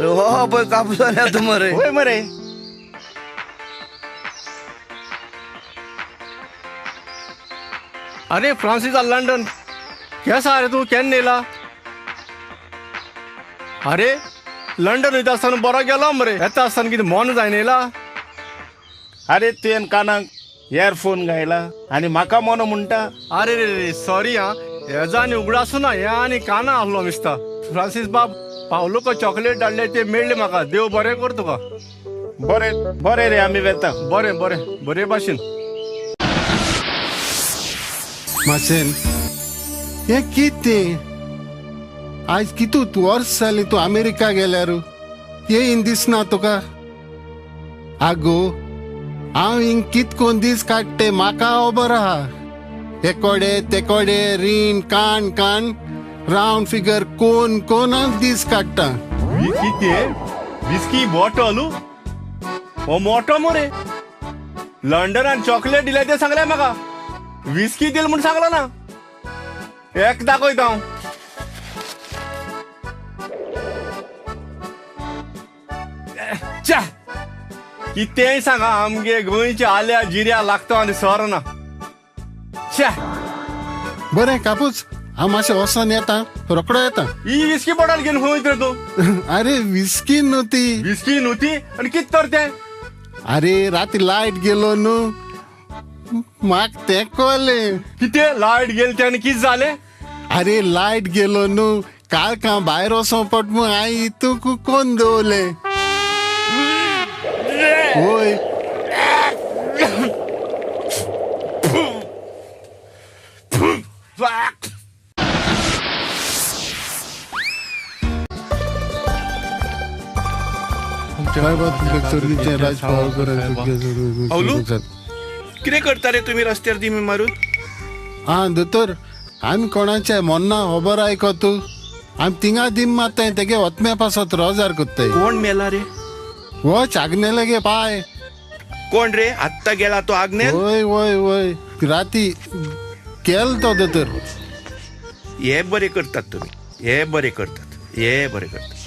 हो पळय कापूस जाल्या तूं मरे. वय मरे. अरे फ्रांसीस लंडन केसा रे तूं केन्ना येयला? अरे लंडन वयता आसतना बरो गेलो मरे, येता आसतना कितें मन जायना येयला? अरे तुवें कानाक इयरफोन घायला आनी म्हाका मोनो म्हणटा. अरे रे रे सॉरी आं, हेजा आनी उगडासू ना, हे आनी काना आहलो दिसता. फ्रांसीस बाब पावलूक चॉकलेट धाडले ते मेळ्ळे म्हाका, देव बरें कर तुका. बरें बरें रे, आमी वेता. बरें बरें बरे भाशेन. माशेन हें कितें आयज कितू वर्स जालीं तूं अमेरिका गेल्यार येयन दिसना तुका? आगो हांव हिंग कितकोन दीस काडटे म्हाका खबर आहा. एकोडे तेकोडे रीण कान कान रावंड फिगर कोन कोनाक दीस काडटा. कितें विस्की बॉटल? हो मोटो मरे, लंडनान चॉकलेट दिल्या तें सांगलें म्हाका, विस्की दिल म्हूण सांगलो ना. एक दाखयता हांव. कितेंय सांगा, आमगे गोंयच्या आल्या जिऱ्या लागता आनी सर ना. बरें कापूस, हांव मातशें वचोन येता, रोकडो येता. ही विस्की बॉटल घेवन खंय वयता तूं? अरे विस्की न्हू ती. विस्की न्हू ती आनी कितें तर तें? अरे राती लायट गेलो न्हू, म्हाका तें कळ्ळें. कितें लायट गेली तें आनी कितें जालें? अरे लायट गेलो न्हू, काळखां भायर वचों पडटा म्हूण हांवें हितून कोन दवरलें. वय कितें करता रे तुमी रस्त्यार दिमी मारून? आं दोतोर, आमी कोणाचे मोन्ना खबर आयको तूं? आमी थिंगा दिम मारताय तेगे वतम्या पासत रोजार करताय. कोण मेला रे? वच आग्नेल गे पाय. कोण रे आत्ता गेला तो आग्नेल? वय वय वय, राती केल तो दोतोर. हे बरे करतात तुमी, हे बरे करतात, हे बरे करतात.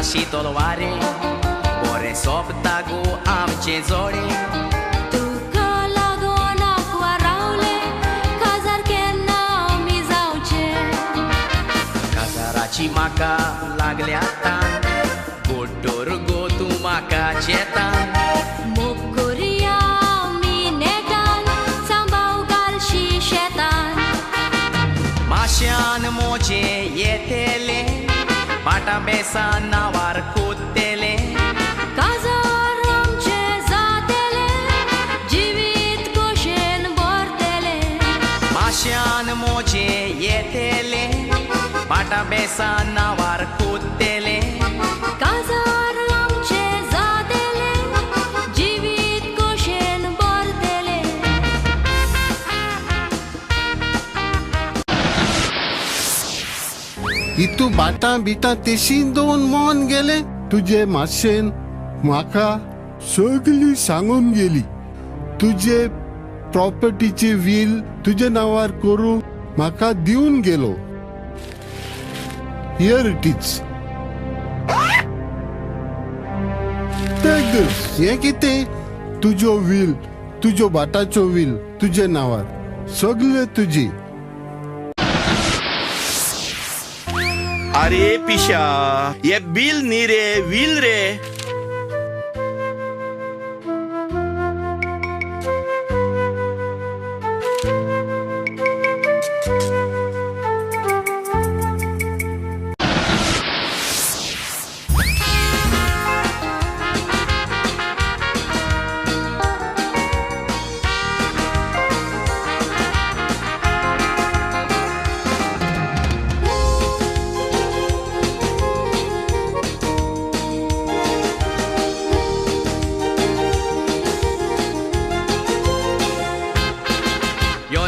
शीतल वारें बरें सोंपता गो आमचें जोडें. तुका लागून आंकवार रावलें, काजार केन्ना आमी जावचें. काजाराची म्हाका लागल्या तान, गोड्डोर गो तूं म्हाका चेतान. मोग करुया आमी नेटान, सांबाव घालशी शेतान. माश्यान मोजें येतलें, पाटा बेसा नावार कोत्तेले. काजार आमचें जातेलें, जिवीत खोशेन भरतेलें. माश्यान मोजें येतेलें, पाटा बेसा नावार कोत्तेले. काजार आमचें जातेलें, जिवीत खोशेन भरतेलें. इतू बाटां बिटां तेशीन दोन मन गेले. तुजे मातशेन म्हाका सगळी सांगून गेली. तुजे प्रॉपर्टीची वील तुजे नांवार करूं म्हाका दिवन गेलो. Here it is. Take this. हें कितें? तुजो वील, तुजो बाटाचो वील तुजे नांवार, सगळे तुजी. अरे पिशा, हे बिल न्ही रे, व्हील रे.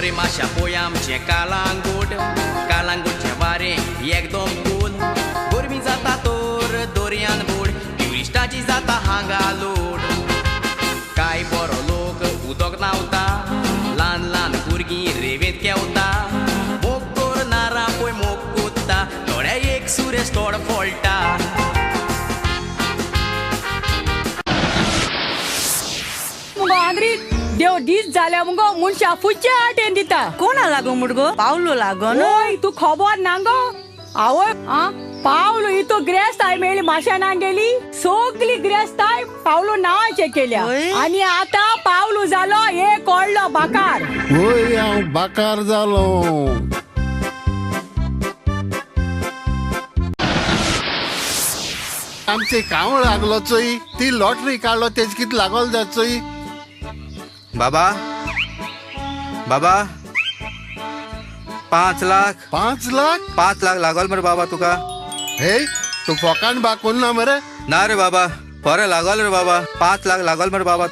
यो रे माशा पोय आमचें कालांगूट, कालांगूटचें वारें एकदम कूल. गरमी जाता तर दर्यान बूड, ट्युरिस्टाची जाता हांगा लोड. कांय बरो लोक उदक न्हांवता, ल्हान ल्हान भुरगीं रेवेंत घेवता. मोग करनारा पळय मोग कोत्ता, थोड्या एक सुरेश तोड फोडटा. मुगो आंद्री देव दीस जाल्या मुगो मनशा फुच्या आटेन दिता. कोणा लागो मुडगो? पावलो लागो. ओय तूं खबर ना गो? आवय आ पावलो इतो ग्रेस्ताय मेळ्ळी माशानां गेली, सगली ग्रेस्ताय पावलो नांवाचे केल्या आनी आतां पावलो जालो एक व्हडलो बाकार. वय हांव बाकार जालो. आमचे कावळ लागलो चोय, ती लॉटरी काडलो तेज कित लागल जात चोय. बाबा बाबा 5 लाख. 5 लाख? 5 लाख लागल मरे बाबा तुका. हे तू फोकान बा कोण ना मरे? ना रे बाबा, बरे लागल रे बाबा, 5 लाख लागल मरे बाबा.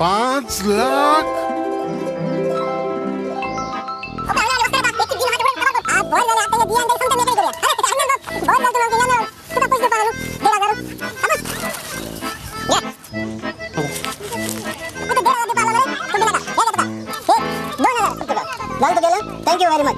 5 lakh? Thank you very much.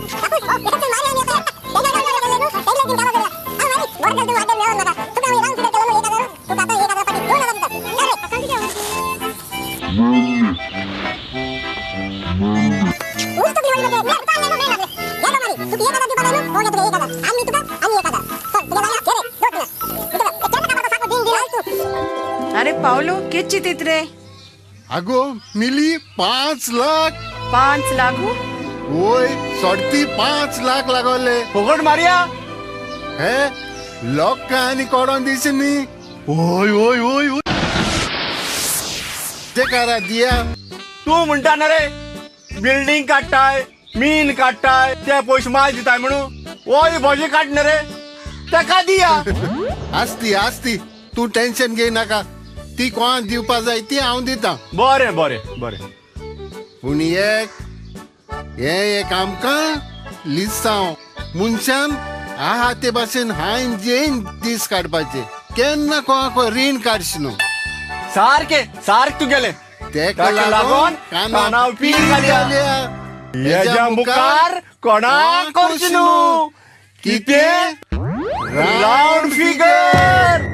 अरे पावलो कित चिंतीत रे? अगो मिली 5 लाख. 5 लाख? ओय सोडती 5 लाख लागले. फुकट मारिया हे लोकांनी कोडोन दिस न्ही. ओय ओय ओय ओय ते करा दिया. तूं म्हणटा ना रे बिल्डींग काडटाय, मीन काडटाय, ते पयशे माय दिताय म्हणून. ओय भजी काडना रे, तेका दिया. आसती आसती, तूं टेन्शन घेय नाका. ती कोणाक दिवपा जाय ती हांव दिता. बरें बरें बरें. पूण एक हे एक आमकां लिसांव मनशान आहा ते भाशेन हांयन जेन दीस काडपाचे. केन्ना कोणाक रीण काडशी न्हू. सारकें सारकें तुगेलें. तेका लागून कानाव पील घालया, हेज्या मुखार कोणाक करचें न्हू. कितें रावंड फिगर.